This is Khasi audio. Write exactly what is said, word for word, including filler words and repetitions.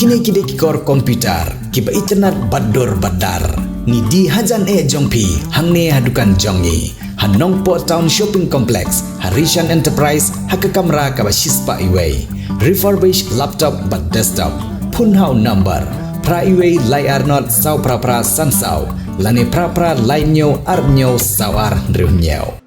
Kine ki dei ki kor computer kiba itynnad bad dur bad dar. Ngi die hajan eh jong phi hangne ha dukan jong ngi ha Nongpoh Town Shopping Complex, ha Rishan Enterprise, ha ka kamra kaba shispah iwei. Refurbished laptop bad desktop. Phone ha u number phra iwei lai ar not saw phra phra san saw lane phra phra lai hynñiew ar hynñiew saw ar hynriew hynñiew.